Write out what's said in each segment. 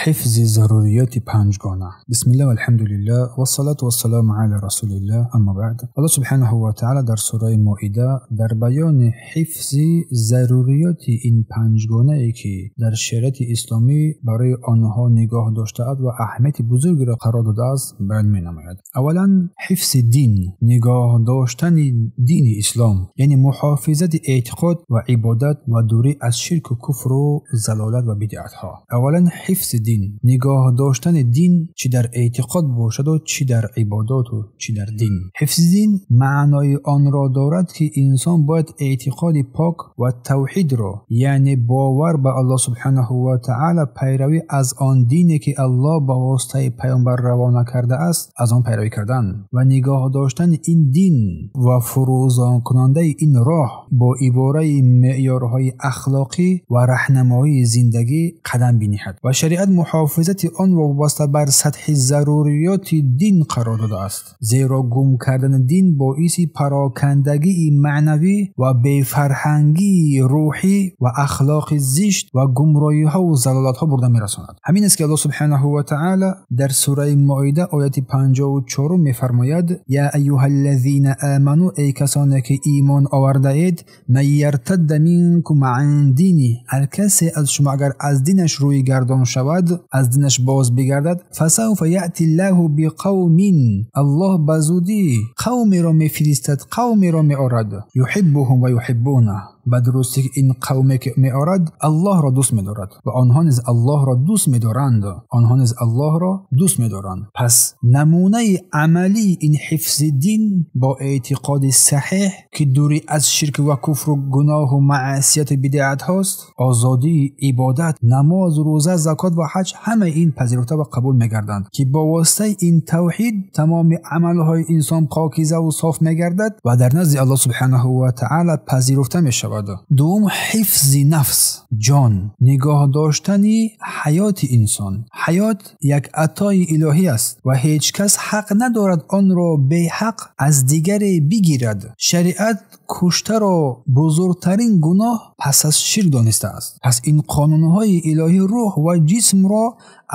Ҳифзи заруриёти панҷгона. Бисмиллаҳ валҳамдулиллаҳ вассалату вассаламу ала расулиллаҳ, аммо баъд. Аллоҳ субҳанаҳу ва таъала дар сураи Моида дар баёни ҳифзи заруриёти ин панҷгонае ки дар шариати исломӣ барои онҳо нигоҳ доштааст ва аҳамияти бузургеро қарор додааст, баён менамояд. Аввалан, ҳифзи дин, нигоҳ доштани дини ислом, яъне муҳофизати эътиқод ва ибодат ва дурӣ аз ширку куфру залолат ва бидъатҳо. Аввалан, ҳифзи дин, нигоҳ доштани дин чӣ дар эътиқод бошаду чӣ дар ибодоту чӣ дар дин. Ҳифзи дин маънои онро дорад ки инсон бояд эътиқоди пок ва тавҳидро, яъне бовар ба Аллоҳ субҳанаҳу ва таъала, пайравӣ аз он дине ки Аллоҳ ба воситаи паёмбар равона кардааст, аз он пайравӣ кардан ва нигоҳ доштани ин дин ва фурӯзонкунандаи ин роҳ бо ибораи меъёрҳои ахлоқӣ ва раҳнамоии зиндагӣ қадам биниҳад ва шариат муҳофизати онро вобаста бар сатҳи заруриёти дин қарор додааст. Зеро гум кардани дин боиси парокандагии маънавӣ ва бефарҳангии рӯҳӣ ва ахлоқи зишт ва гумроҳиҳову залолатҳо бурда мерасонад. Ҳамин аст ки Аллоҳ субҳанаҳу ва таъала дар сураи Моида ояти 54 мефармояд: Я айюҳаллазина аману, эй касоне ки имон овардаед, ман яртадда минкум ан дини, ҳар касе аз шумо агар аз динаш рӯй гардон шавад, аз динаш боз бигардад, фасауфа яъти ллаҳу биқавмин, Аллоҳ ба зудӣ қавмеро мефиристад, қавмеро меорад, юҳиббуҳум ва юҳиббунаҳ, ба дурустӣ ин қавме ки меорад Аллоҳро дӯст медорад ва онҳо низ Аллоҳро дӯст медоранд, онҳо низ Аллоҳро дӯст медоранд. Пас намунаи амалии ин ҳифзи дин бо эътиқоди саҳеҳ ки дурӣ аз ширк ва куфру гуноҳу маъсияту бидъатҳост, озодии ибодат, намоз, рӯза, закот ва ҳаҷ, ҳамаи ин пазируфта ва қабул мегарданд ки бо воситаи ин тавҳид тамоми амалҳои инсон покизаву соф мегардад ва дар назди Аллоҳ субҳанаҳу ва таъала пазируфта мешавад. Дуюм, ҳифзи нафс, ҷон, нигоҳ доштани ҳаёти инсон. Ҳаёт як атои илоҳӣ аст ва ҳеҷ кас ҳақ надорад онро беҳақ аз дигаре бигирад. Шариат куштаро бузургтарин гуноҳ пас аз ширк донистааст. Пас ин қонунҳои илоҳӣ рӯҳ ва ҷисмро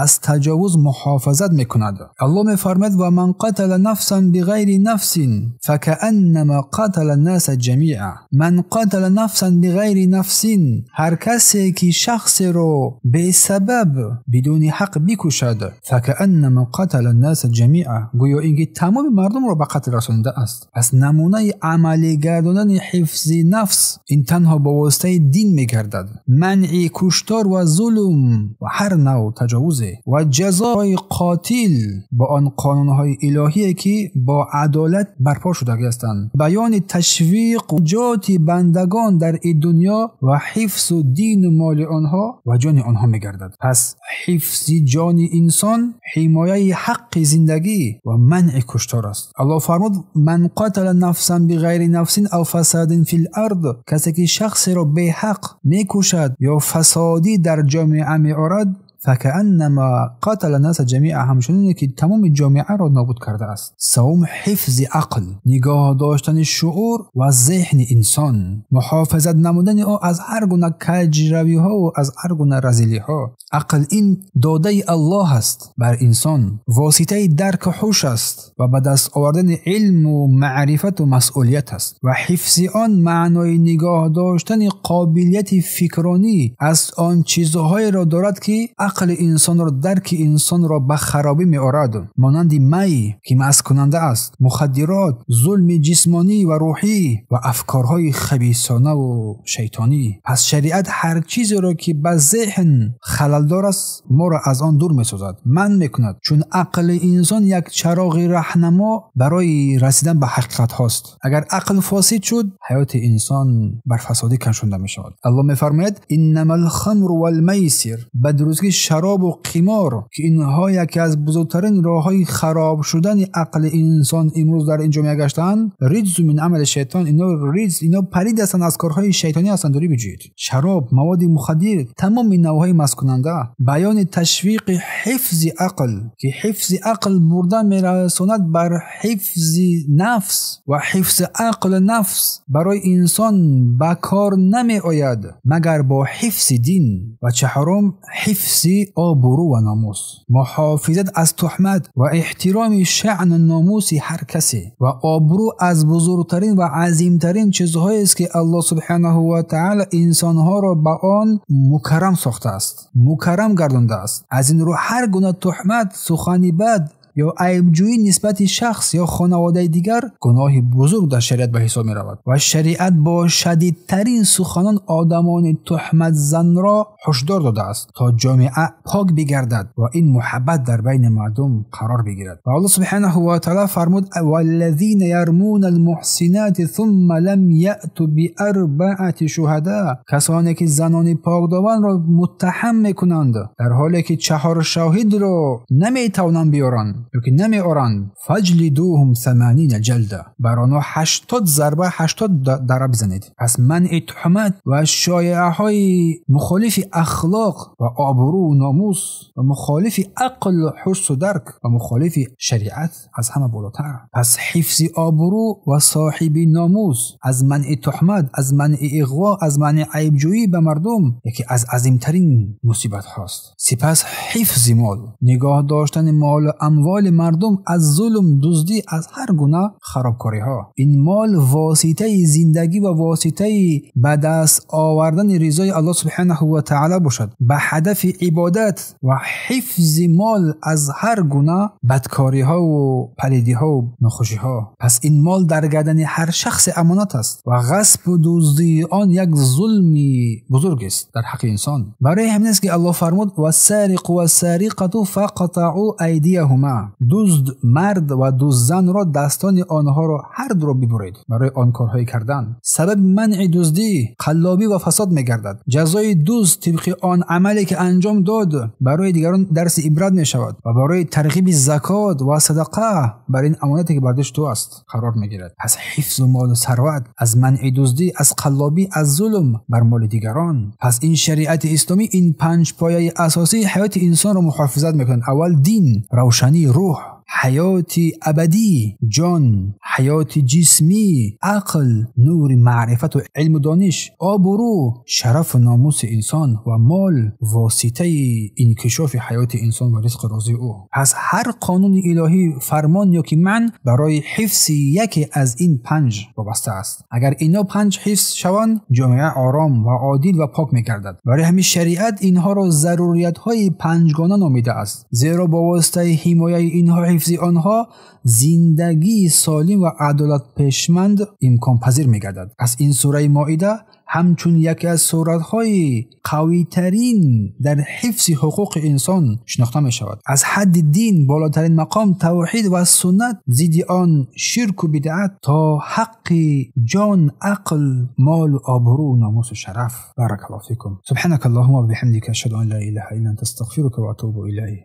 аз таҷовуз муҳофизат мекунад. Аллоҳ мефармояд: ва ман қатала нафсан биғайри нафсин факааннама қатала наса ҷамиа. Ман қатала нафсан биғайри нафсин, ҳар касе ки шахсеро бесабаб бидуни ҳақ бикушад, факааннама қатала наса ҷамиа, гӯё ин ки тамоми мардумро ба қатл расонидааст. Пас намунаи амалӣ гардонани ҳифзи нафс ин танҳо бо воситаи дин мегардад. Манъи куштор ва зулм ва ҳар навъ таҷовуз ва ҷазои қотил бо он қонунҳои илоҳие ки бо адолат барпо шудагӣ ҳастанд, баёни ташвиқу ҷоти бандагон дар ин дунё ва ҳифзу дину моли онҳо ва ҷони онҳо мегардад. Пас ҳифзи ҷони инсон ҳимояи ҳаққи зиндагӣ ва манъи куштор аст. Аллоҳ фармуд: ман қатала нафсан биғайри нафсин ав фасадин фил ард, касе ки шахсеро беҳақ мекушад ё фасодӣ дар ҷомеа меорад, факааннама қатала наса ҷамиа, ҳамчунине ки тамоми ҷомеаро нобуд кардааст. Севум, ҳифзи ақл, нигоҳ доштани шуур ва зеҳни инсон, муҳофизат намудани ӯ аз ҳар гуна каҷравиҳову аз ҳар гуна разилиҳо. Ақл ин додаи Аллоҳ аст бар инсон, воситаи дарку ҳуш аст ва ба даст овардани илму маърифату масъулият аст ва ҳифзи он маънои нигоҳ доштани қобилияти фикронӣ аз он чизҳоеро дорад ки ақли инсонро, дарки инсонро ба харобӣ меорад, монанди май ки маскунанда аст, мухаддирот, зулми ҷисмонӣ ва рӯҳӣ ва афкорҳои хабисонаву шайтонӣ. Пас шариат ҳар чизеро ки ба зеҳн халалдор аст, моро аз он дур месозад, манъ мекунад, чун ақли инсон як чароғи раҳнамо барои расидан ба ҳақиқатҳост. Агар ақл фосид шуд, ҳаёти инсон бар фасодӣ кашонда мешавад. Аллоҳ мефармояд: иннамал хамру валмайсир, ба дурустӣ шаробу қимор, ки инҳо яке аз бузургтарин роҳҳои хароб шудани ақли инсон имрӯз дар ин ҷомеа гаштаанд, риҷзу мин амали шайтон, ино риҷз, ино парид ҳастанд, аз корҳои шайтонӣ ҳастанд, дурӣ биҷӯед. Шароб, маводи мухаддир, тамоми навъҳои маскунанда, баёни ташвиқи ҳифзи ақл, ки ҳифзи ақл бурда мерасонад бар ҳифзи нафс ва ҳифзи ақли нафс барои инсон ба кор намеояд магар бо ҳифзи дин. Ва чаҳорум, ҳифзи ҳифзи обрӯ ва номус, муҳофизат аз туҳмат ва эҳтироми шаъну номуси ҳар касе. Ва обрӯ аз бузургтарин ва азимтарин чизҳоест ки Аллоҳ субҳонаҳу ва таъоло инсонҳоро ба он мукаррам сохтааст, мукаррам гардондааст. Аз ин рӯ ҳар гуна туҳмат, сухани бад ё айбҷӯӣ нисбати шахс ё хонаводаи дигар гуноҳи бузург дар шариат ба ҳисоб меравад ва шариат бо шадидтарин суханон одамони туҳматзанро ҳушдор додааст то ҷомеа пок бигардад ва ин муҳаббат дар байни мардум қарор бигирад. Ва Аллоҳ субҳонаҳу ва таъоло фармуд: валлазина ярмуна алмуҳсинати сумма лам яъту биарбаати шуҳада. Касоне ки занони покдоманро муттаҳам мекунанд дар ҳоле ки чаҳор шоҳидро наметавонанд биёранд ё ки намеоранд, фаҷлидуҳум 80 ҷалда, бар онҳо 80 зарба, 80 дара бизанед. Пас манъи туҳмат ва шоеаҳои мухолифи ахлоқ ва обрӯ номус ва мухолифи ақл, ҳусу дарк ва мухолифи шариат аз ҳама болотар. Пас ҳифзи обрӯ ва соҳиби номус аз манъи туҳмат, аз манъи иғво, аз манъи айбҷӯӣ ба мардум яке аз азимтарин мусибат ҳост. Сипас ҳифзи мол, нигоҳ доштани мол ва амволи мардум аз зулм, дуздӣ, аз ҳар гуна харобкориҳо. Ин мол воситаи зиндагӣ ва воситаи ба даст овардани ризои Аллоҳ субҳонаҳу ва таъоло бошад. Ба ҳадафи ибодат ва ҳифзи мол аз ҳар гуна бадкориҳо ва палидиҳо ва нохушиҳо. Пас ин мол дар гардани ҳар шахс амонат аст ва ғасбу дуздии он як зулми бузург аст дар ҳаққи инсон. Барои ҳамин аст ки Аллоҳ фармуд: вассариқу вассариқату фақтаъу айдияҳума. Дузд мард ва дузд занро дастони онҳоро ҳар дуро бибуред барои он корҳои кардан. Сабаби манъи дуздӣ, қаллобӣ ва фасод мегардад. Ҷазои дузд тибқи он амале ки анҷом дод барои дигарон дарси ибрат мешавад ва барои тарғиби закот ва садақа бар ин амонате ки бар дӯши ту аст қарор мегирад. Пас ҳифзу молу сарват аз манъи дуздӣ, аз қаллобӣ, аз зулм бар моли дигарон. Пас ин шариати исломӣ ин панҷ пояи асосии ҳаёти инсонро муҳофизат мекунад. Аввал дин, равшании рӯҳ, ҳаёти абадӣ, ҷон, ҳаёти ҷисмӣ, ақл, нури маърифату илму дониш, обрӯ, шарафу номуси инсон ва мол воситаи инкишофи ҳаёти инсон ва ризқу рӯзии ӯ. Пас ҳар қонуни илоҳӣ, фармон ё ки манъ барои ҳифзи яке аз ин панҷ вобаста аст. Агар ино панҷ ҳифз шаванд, ҷомеа ором ва одил ва пок мегардад. Барои ҳамин шариат инҳоро заруриятҳои панҷгона номидааст, зеро бо воситаи ҳимояи инҳо, ҳифзи онҳо, зиндагии солим ва адолатпешманд имконпазир мегардад. Пас ин сураи Моида ҳамчун яке аз суратҳои қавитарин дар ҳифзи ҳуқуқи инсон шинохта мешавад. Аз ҳадди дин болотарин мақом тавҳид ва суннат, зидди он ширку бидъат то ҳаққи ҷон, ақл, мол, обрӯ, номусу шараф. Баракаллоҳу фикум. Субҳанакаллоҳумма ва биҳамдика ашҳаду ан ла илаҳа илла анта астағфирука ва атубу илайк.